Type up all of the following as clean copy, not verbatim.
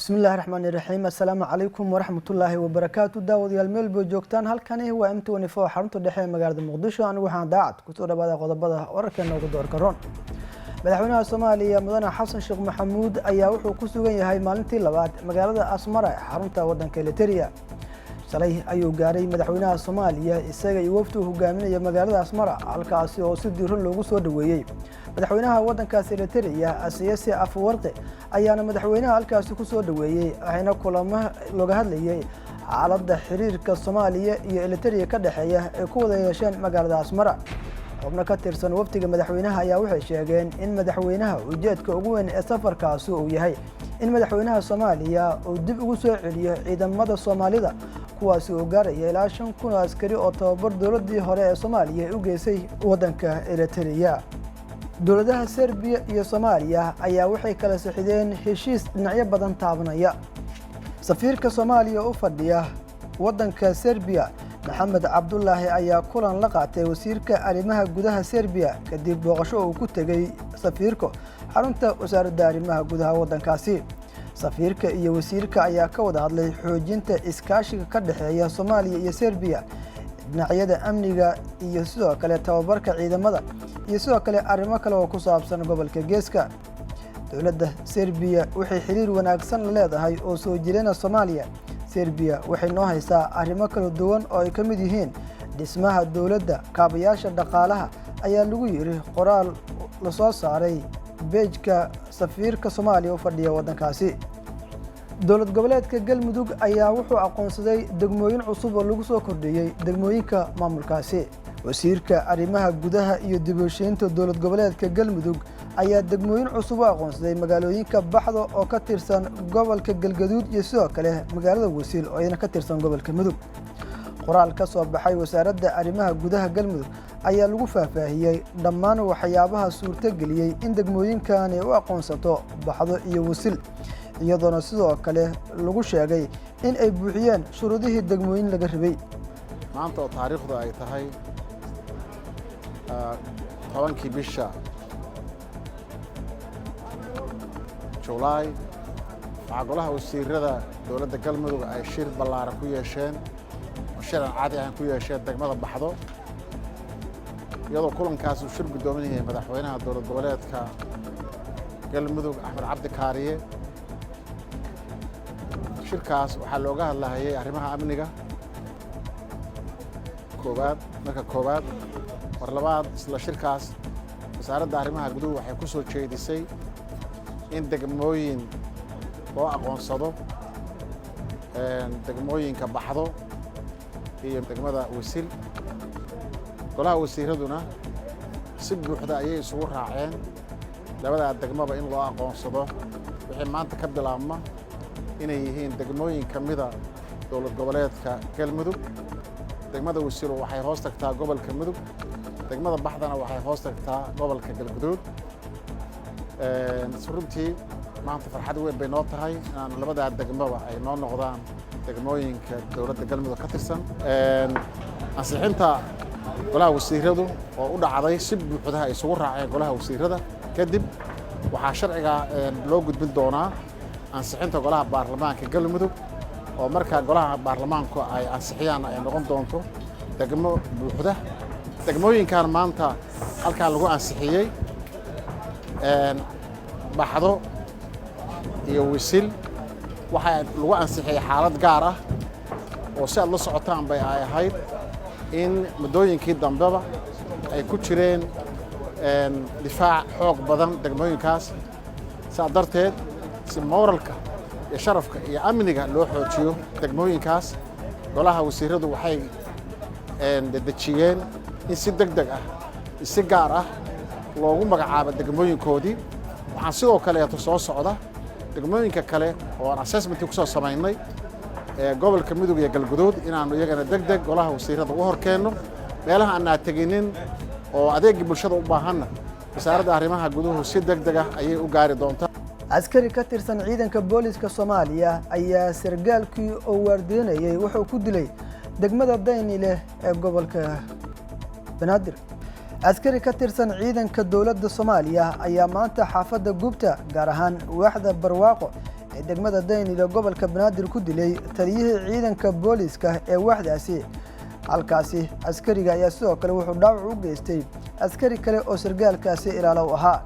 Bismillahi raxmaani raxiim. Assalaamu calaykum waraxmatullaahi wabarakaatu. Daawadayaal, meel bay joogtaan, halkani waa M24, xarunta dhexe ee magaalada Muqdisho. Anigu waxaan daacad kusoo dhawaada qodobada wararkeena ugu doorka roon. Madaxweynaha Soomaaliya, Mudane Xasan Sheekh Maxamuud, ayaa wuxuu ku sugan yahay maalintii labaad magaalada Asmara ee xarunta waddanka Eliteria. Shalay ayuu gaaray madaxweynaha Soomaaliya, isaga iyo wafdi uu hogaaminaya, magaalada Asmara, halkaasi oo si diiran loogu soo dhoweeyey madaxweynaha waddankaasi Eliteria. Isaias Afwerki ayaana madaxweynaha halkaasi ku soo dhoweeyey, waxayna kulamo looga hadlayay xaaladda xiriirka Soomaaliya iyo Eliteria ka dhexeeya ay ku wada yeesheen magaalada Asmara. Xubno ka tirsan wafdiga madaxweynaha ayaa waxay sheegeen in madaxweynaha ujeedka ugu weyn ee safarkaasi uu yahay in madaxweynaha Soomaaliya uu dib ugu soo celiyo ciidamada Soomaalida, kuwaasi oo gaaraya ilaa 5000 oo askari oo tababar dowladdii hore ee Soomaaliya ay u geysay waddanka Eritrea. Dowladaha Serbiya iyo Soomaaliya ayaa waxay kala sixideen heshiis dhinacyo badan taabanaya. Safiirka Soomaaliya u fadhiya waddanka Serbiya, Maxamed Cabdulaahi, ayaa kulan la qaatay wasiirka arrimaha gudaha Serbiya kadib booqasho uu ku tegey safiirku xarunta wasaaradda arrimaha gudaha waddankaasi. Safiirka iyo wasiirka ayaa ka wada hadlay xoojinta iskaashiga ka dhexeeya Soomaaliya iyo Serbiya, dhinacyada amniga iyo sidoo kale tababarka ciidamada, iyo sidoo kale arrimo kale oo ku saabsan gobolka Geeska. Dowladda Serbiya waxay xiriir wanaagsan la leedahay oo soo jireena Soomaaliya. Serbiya waxay noo haysaa arrimo kala duwan oo ay ka mid yihiin dhismaha dowladda, kaabayaasha dhaqaalaha, ayaa lagu yidhi qoraal lasoo saaray page-ka safiirka Soomaaliya u fadhiya waddankaasi. Dowlad goboleedka Galmudug ayaa wuxuu aqoonsaday degmooyin cusub oo lagu soo kordhiyey degmooyinka maamulkaasi. Wasiirka arrimaha gudaha iyo dib u heshiinta dowlad goboleedka Galmudug ayaa degmooyin cusub u aqoonsaday magaalooyinka Baxdo oo ka tirsan gobolka Galgaduud iyo sidoo kale magaalada Wasiil oo iyadana ka tirsan gobolka Mudug. Qoraal ka soo baxay wasaaradda arrimaha gudaha Galmudug ayaa lagu faahfaahiyey dhammaan waxyaabaha suurtogeliyey in degmooyinkani u aqoonsato Baxdo iyo Wasil, iyadoona sidoo kale lagu sheegay in ay buuxiyeen shuruudihii degmooyin laga rabay. Maanta oo taariikhdu ay tahay 10-kii bisha Julaay, waxaa golaha wasiirada dowladda Galmudug ay shir ballaaran ku yeesheen oo shir aan caadi ahayn ku yeesheen degmada Baxdo, iyadoo kulankaas uu shir guddoominayay madaxweynaha dowlad goboleedka Galmudug, Axmed Cabdi Kaariye. Shirkaas waxaa looga hadlahayay arrimaha amniga koowaad marka koowaad. Mar labaad, isla shirkaas wasaaradda arrimaha guduhu waxay ku soo jeedisay in degmooyin loo aqoonsado degmooyinka Baxdo iyo degmada Wisil. Golaha wasiiraduna si buuxda ayay isugu raaceen labadaa degmaba in loo aqoonsado wixii maanta ka bilaabma inay yihiin degmooyin ka mida dowlad goboleedka Galmudug. Degmada Wasiilo waxay hoos tagtaa gobolka Mudug, degmada Baxdana waxay hoos tagtaa gobolka Galguduud. Runtii maanta farxad weyn bay noo tahay inaanu labadaa degmaba ay noo noqdaan degmooyinka dowladda Galmudug ka tirsan. Ansixinta golaha wasiiradu oo u dhacday si buuxda ay isugu raaceen golaha wasiirada kadib, waxaa sharciga loo gudbin doonaa ansixinta golaha baarlamaanka Galmudug, oo markaa golaha baarlamaanku ay ansixiyaan ay noqon doonto degmo buuxda. Degmooyinkan maanta halkan lagu ansixiyey, Baxdo iyo Wisil, waxaa lagu ansixiyey xaalad gaar ah oo si aad la socotaan bay ay ahayd in muddooyinkii dambeba ay ku jireen difaac xoog badan degmooyinkaas. Saa darteed, si mooralka iyo sharafka iyo amniga loo xoojiyo degmooyinkaas, golaha wasiiradu waxay dedejiyeen in si deg deg ah, si gaar ah loogu magacaabo degmooyinkoodii. Waxaan sidoo kaleeto soo socda degmooyinka kale oo aan assessment-ii ku soo samaynay ee gobolka Mudug iyo Galguduud inaannu iyagana deg deg golaha wasiirada u hor keenno. Meelaha aanaa teginin oo adeegii bulshada u baahanna, wasaaradda arrimaha guduhu si deg deg ah ayay u gaari doontaa. Askari ka tirsan ciidanka booliska Soomaaliya ayaa sargaalkii oo waardiinayay wuxuu ku dilay degmada Daynile ee gobolka Banaadir. Askari ka tirsan ciidanka dowladda Soomaaliya ayaa maanta xaafadda Gubta, gaar ahaan waaxda Barwaaqo ee degmada Daynile gobolka Banaadir ku dilay taliyihii ciidanka booliiska ee waaxdaasi. Halkaasi askariga ayaa sidoo kale wuxuu dhaawac u geystay askari kale oo sargaalkaasi ilaalo u ahaa.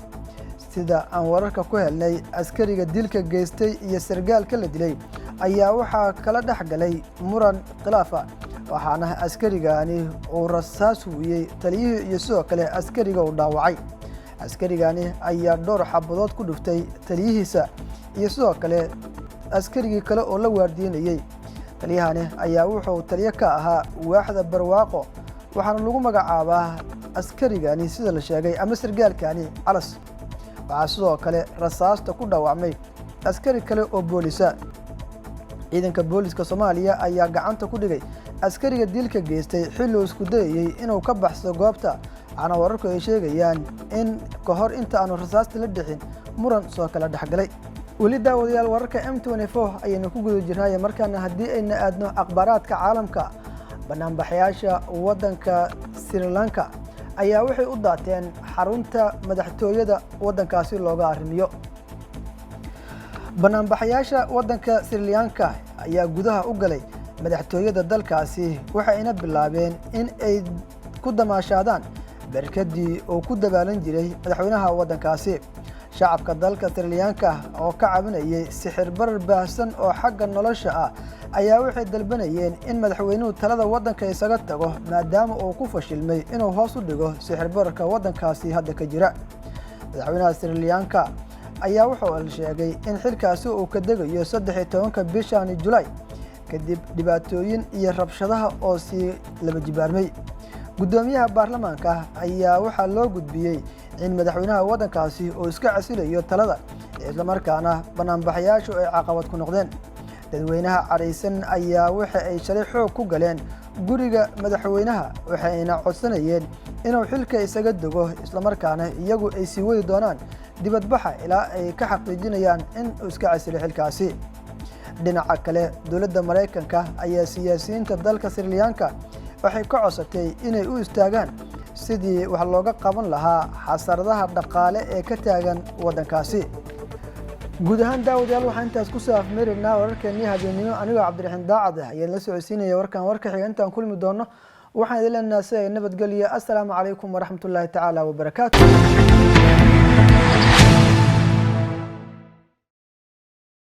Sida aan wararka ku helnay, askariga dilka geystay iyo sargaalka la dilay ayaa waxaa kala dhex galay muran khilaafa, waxaana askarigani uu rasaas huwiyey taliyihii iyo sidoo kale askariga uu dhaawacay. Askarigani ayaa dhowr xabadood ku dhuftay taliyihiisa iyo sidoo kale askarigii kale oo la waardiinayey. Taliyahani ayaa wuxuu taliyo ka ahaa waaxda Barwaaqo, waxaana lagu magacaabaa askarigani sida la sheegay ama sargaalkani Calas. Waxaa sidoo kale rasaasta ku dhaawacmay askari kale oo boolisa. Ciidanka booliska Soomaaliya ayaa gacanta ku dhigay askariga dilka geystay xilli uu isku dayayey inuu ka baxsado goobta, waxaana wararku ay sheegayaan in ka hor inta aanu rasaasta la dhixin muran soo kala dhexgalay. Weli daawadayaal, wararka M24 ayaynu ku guda jirnaaye, markaana haddii ayna aadno akhbaaraadka caalamka, banaanbaxayaasha waddanka Sri Lanka ayaa waxay u daateen xarunta madaxtooyada waddankaasi looga arrimiyo. Banaanbaxayaasha waddanka Sri Lanka ayaa gudaha u galay madaxtooyada dalkaasi, waxayna bilaabeen in ay ku damaashaadaan barkadii uu ku dabaalan jiray madaxweynaha waddankaasi. Shacabka dalka Sri Lanka oo ka cabinayay sixir barar baahsan oo xagga nolosha ah ayaa waxay dalbanayeen in madaxweynuhu talada waddanka isaga tago, maadaama uu ku fashilmay inuu hoos u dhigo sixir bararka waddankaasi hadda ka jira. Madaxweynaha Sri Lanka ayaa wuxuu sheegay in xilkaasi uu ka degayo 13-ka bishani Julaay, kadib dhibaatooyin iyo rabshadaha oo sii laba jibaarmay. Guddoomiyaha baarlamaanka ayaa waxaa loo gudbiyey in madaxweynaha waddankaasi uu iska casilayo talada, islamarkaana banaanbaxayaashu ay caqabad ku noqdeen. Dadweynaha caraysan ayaa waxa ay shalay xoog ku galeen guriga madaxweynaha, waxayna codsanayeen inuu xilka isaga dego, islamarkaana iyagu ay sii wadi doonaan dibadbaxa ilaa ay ka xaqiijinayaan in uu iska casilo xilkaasi. Dhinaca kale, dowladda Maraykanka ayaa siyaasiyiinta dalka Sri Lanka waxay ka codsatay inay u istaagaan sidii wax looga qaban lahaa xasaradaha dhaqaale ee ka taagan waddankaasi. Guud ahaan daawadayaal, waxaan intaas ku soo afmeeraynaa wararkeennii habeennimo. Anigoo Cabdiraxiin Daacad ah ayaan la socodsiinaya warkan. Warka xiga intaan kulmi doono, waxaan idin leenahay si ay nabadgelyo. Assalaamu calaykum waraxmatullaahi tacaala wabarakaatu.